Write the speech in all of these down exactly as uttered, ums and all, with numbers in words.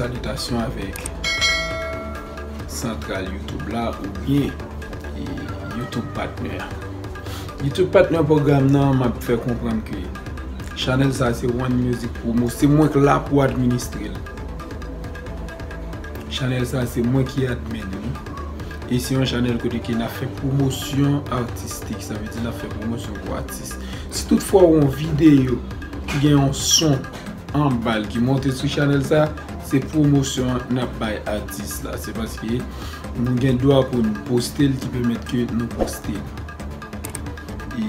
salitasyon avèk santral YouTube la oubyen e, YouTube Partner. YouTube Partner pwogram nan, m ap fè konprann ke chanèl sa se One Music Promo, se mwen k la pou administre l. Chanèl sa se mwen ki admin li. E se yon chanèl kote ke n ap fè pwomosyon atistik, sa vle di n ap fè pwomosyon pou atis. Si toutfwa w wè yon videyo ki gen yon son anba l ki monte sou chanèl sa, se pwomosyon n ap bay atis la. Se paske nou gen dwa pou n poste l ki pèmèt ke nou poste l. E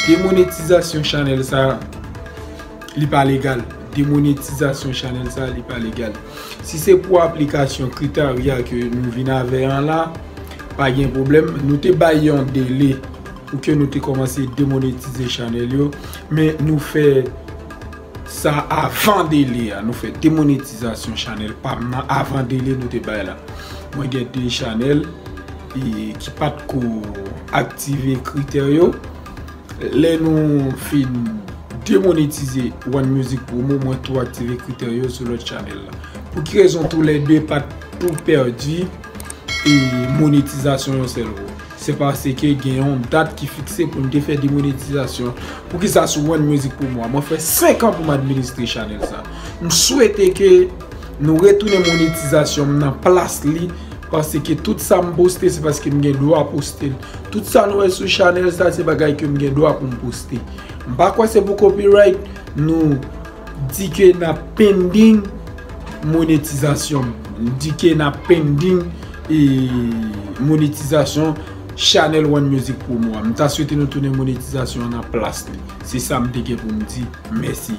demonetizasyon chanèl sa, li pa legal. Demonetizasyon chanèl sa, li pa legal. Si se pou aplikasyon kriterya ke nou vin avè an la, pa gen pwoblèm. Nou te bay yon dele pou ke nou te kòmanse demonetize chanèl yo, men nou fè sa avan dele a. Nou fè demonetizasyon chanèl pa m nan avan dele nou te bay la. Mwen gen de chanèl e, ki pa t ko aktive kritè yo. Lè nou fin demonetize One Music Promo, mwen tou aktive kritè yo sou lòt chanèl la. Pou ki rezon tou lè de pa t tou pèdi e monetizasyon yon sèl kou? Se paske gen yon dat ki fikse pou n te fè demonetizasyon. Poukisa sou One Music Promo a? Mwen fè senk an pou m administre chanèl sa. M swete ke nou retounen monetizasyon m nan plas li, paske tout sa m poste, se paske m gen dwa poste l. Tout sa nou wè sou chanèl sa, se bagay ke m gen dwa pou m poste. M pa kwè se pou copyright, nou di ke n ap pending monetizasyon. M di ke n ap pending e, monetizasyon chanèl One Music Promo a. M ta swete nou tounen monetizasyon an nan plas li. Se sa m te gen pou m di. Mèsi.